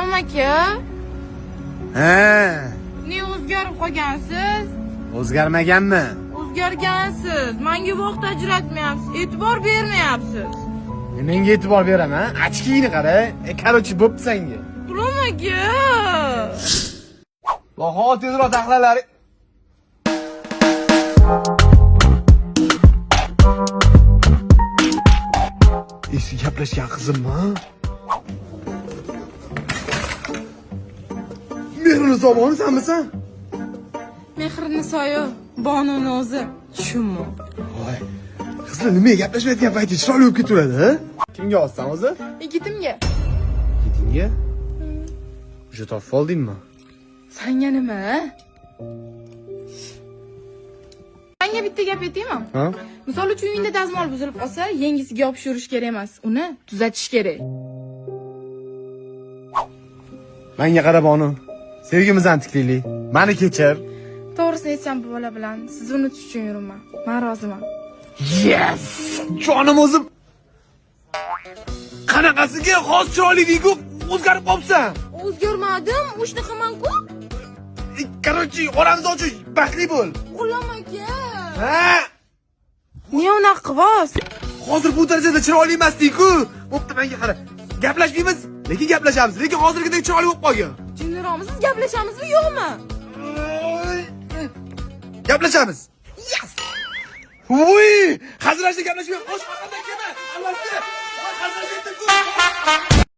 G'ulom aka, Ha, ne o'zgarib qolgansiz? O'zgarmaganmi? O'zgargansiz. Menga vaqt ajratmayapsiz, e'tibor bermayapsiz. Menga e'tibor beraman. Очки ngni qara. Короче, bo'pti senga. G'ulom aka. Baho, tezroq taxlalar. Esi gaplashgan qizimmi? Mehriniso bonu sanmisan? Mehrinisoyu Bonuni o'zi. Tushunma. Voy. Qizlar nimaga gaplashmayotgan payti chiroyli bo'lib ketaveradi, ha? Kimga olsan o'zi? Yigitimga. Yigitingga? O'sha topib oldingmi? Sanga nima? Sanga bitta gap aytaymi? Ha? Misol uchun uyingda dazmol buzilib qolsa, yangisiga yopishirish kerak emas, uni tuzatish kerak. Menga qara Bonu. Sevgimizni tiklaylik. Mani kechir. To'g'risini aytsam, bu bola bilan sizni unutish uchun yuribman. Men roziman. Yes! Jonim o'zim. Qanaqasiga hozir chiroyli deyku, o'zgarib qolibsan. O'zgarmadim, o'shanaqaman-ku. Короче, oramiz ochiq, baxtli bo'l. G'ulom aka. Ha? Ne unaqa qilyapsiz? Hozir bu darajada chiroyli emasdik-ku. Bo'pti, menga qara. Gaplashmaymiz, lekin gaplashamiz. Lekin hozirgidek chiroyli bo'lib qolgan. Jinniroqmisiz, gaplashamizmi, yo'qmi? Gaplashamiz. Yes! Voy! Hazillashib gaplashmay, qo'sh orqamdan kelma. Alvasti. Hazillashib.